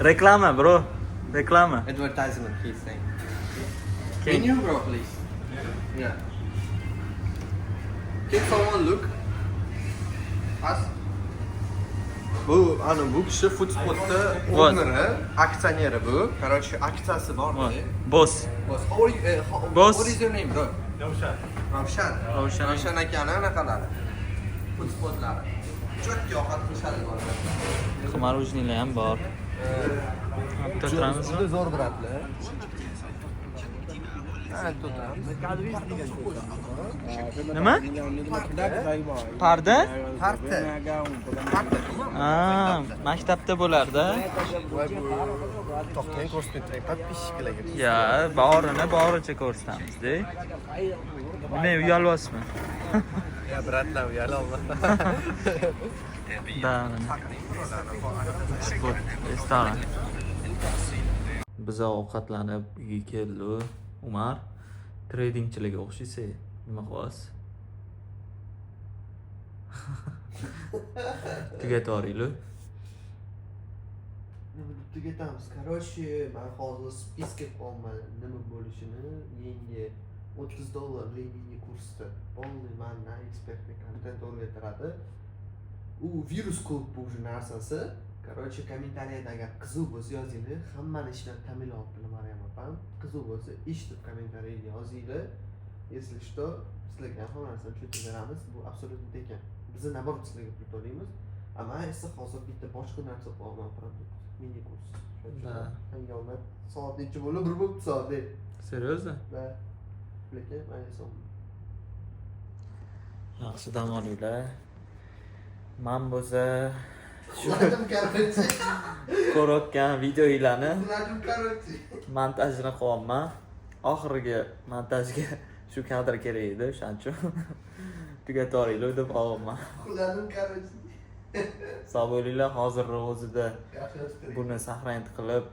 Reklama, bro. Reklama. Advertisement he's saying. Can- Can you bro please? Yeah. Can someone look? Us? Bu ana bu kishi Foodspot'da Вот. owner'i, aksioneri bu. Короче, aksiyasi bor. Boss. Boss, how are you? Boss. What is your name, bro? Ravshan. Ravshan. Ravshan. Ravshan akani anaqalari. Foodspotlari. Cho'tki ovqat qilishadi bolalar. Мороженое lar ham bor. Bitta o'tiramizmi? Juda zo'r брат lar. Ha, o'tiramiz. Nima? Parda? Parta. Parta. Ha, maktabda bo'larda. Voy bu to'xtang, ko'rsatib turing подписчик larga. Ya, borini boricha ko'rsatamiz-da. Nima, uyalyapsizmi? Ya брат lar, uyalolma. Да, mana. Sport restoran. Biza ovqatlanib uyga keldi. Umar, tradingchilarga o'xshaysiz. Nima qilyapsiz? Tugatib yuboringlar. Nima deb tugatamiz? Короче, man hozir списка qilyapman nima bo'lishini yangi 30 dollarlik mini kursda. Полный mandan экспертный kontent o'rgatiladi. U virus klub bu уже narsasi. Короче, kommentariyada agar qiziq bo'lsa yozinglar. Hammani ishidan ta'minlayaptilar Maryam opam. Qiziq bo'lsa ish deb kommentariyaga yozinglar. Если что, sizlarga ham hamma narsani tushuntirib beramiz. Bu абсолютно tekin. Biz наоборот sizlarga pul to'laymiz. A man esa hozir bitta boshqa narsa qilyapman, продукт, mini kurs. Да. Hangi omad? Soat necha bo'ldi? 1 bo'libdi soat. Серьезно? Va lekin man esa Yaxshi dam olinglar. Man bo'lsa Uxladim, короче. ko'rayotgan videolarni Uxladim, короче. Montajini qilyapman. Oxirgi montajga shu kadr kerak edi, o'shaning uchun tugatib yuboringlar deb olyapman. Uxladim, короче. Sog' bo'linglar, hozir o'zida Yaxshi yotib turing. Buni сохранить qilib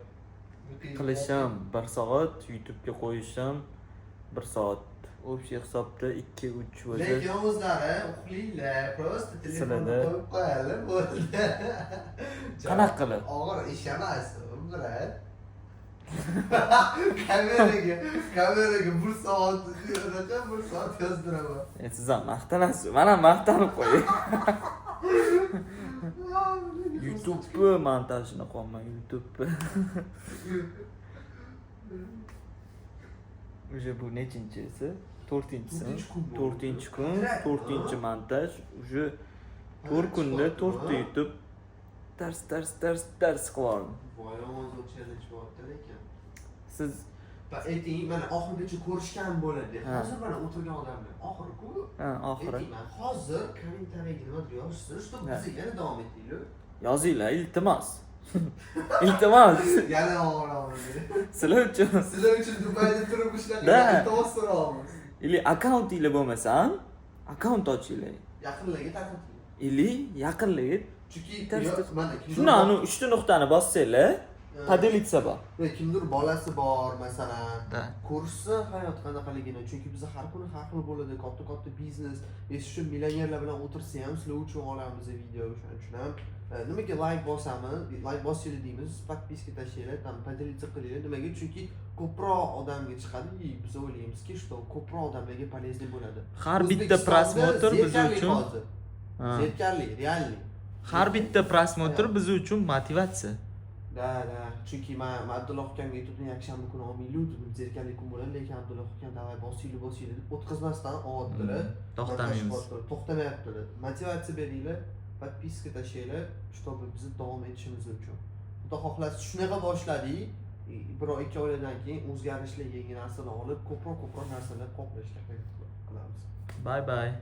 qilishim bir soat, YouTube'ga qo'yishim bir soat. Общий hisobda 2-3 o'zi. Lekin o'zlari uxlaydilar, просто telefonni Sizlarda. qo'yib qo'yadi, bo'ldi. Qanaqa qilib? Og'ir ish emas, брат. Kameraga bir soat unaqa bir soat yozdiraman. E, siz ham maqtanasiz, man ham maqtanib qo'yay. YouTube'ni montajini qilyapman, YouTube'ni. Уже bu nechinchisi? To'rtinchisimi? To'rtinchi kun bo'ldi. To'rtinchi kun, to'rtinchi montaj. Уже 4 kunda to'rtta YouTube tars tars tars tars qilib yubordim. Voy, Amazon challenge bo'lyapti lekin. Siz Va ayting, mana oxirigacha ko'rishgan bo'ladi. Ha. Hozir mana o'tirgan odamlar oxiri-ku. Ha, oxiri. Ayting, man hozir kommentariyaga nimadir yozishsin, чтобы Ha. biz yana davom etaylik. Yozinglar, iltimos. Iltimos. Yana og'ramiz. Sizlar uchun. Sizlar uchun Dubayda turib shunaqa Да. iltimos so'rayapmiz. Или akkauntinglar bo'lmasa ham akkaunt ochinglar. Yaqinlarga tarqating. Или yaqinlarga Chunki tars yo, tars. mana kimdir Shuni anu uchta nuqtani bossanglar, Поделиться bor. Ve kimdir bolasi bor, masalan, Да. ko'rsa hayot qanaqaligini, chunki biz har kuni har xil bo'ladi, katta katta biznes, если shu millionerlar bilan o'tirsa ham, sizlar uchun olamiz video. O'shaning uchun ham nimaga layk bosamiz, layk bosinglar deymiz, подписка tashlanglar, там поделиться qilinglar. Nimaga? Chunki ko'proq odamga chiqadi и biz o'ylaymizki, что ko'proq odamlarga полезный bo'ladi. Har bitta O'zbekistonda просмотр biz zerikarli uchun hozir. Ha. Zerikarli, реальный. Har bitta просмотр biz uchun motivatsiya. Да, chunki man Abdulloh akamga aytgandim, yakshanba kuni olmaylik dedim, zerikarli kun bo'ladi, lekin Abdulloh akam "Давай, bosinglar, bosinglar" deb o'tkazmasdan olyaptilar. To'xtamaymiz. To'xtamayaptilar. Motivatsiya beringlar, подписка tashlanglar, чтобы bizni davom etishimiz uchun. Xudo xohlasa, shunaqa boshladik, bir oy, 2 oylardan keyin o'zgarishlar, yangi narsalar olib, ko'proq ko'proq narsalar qoplashga harakat qilamiz. Bye bye.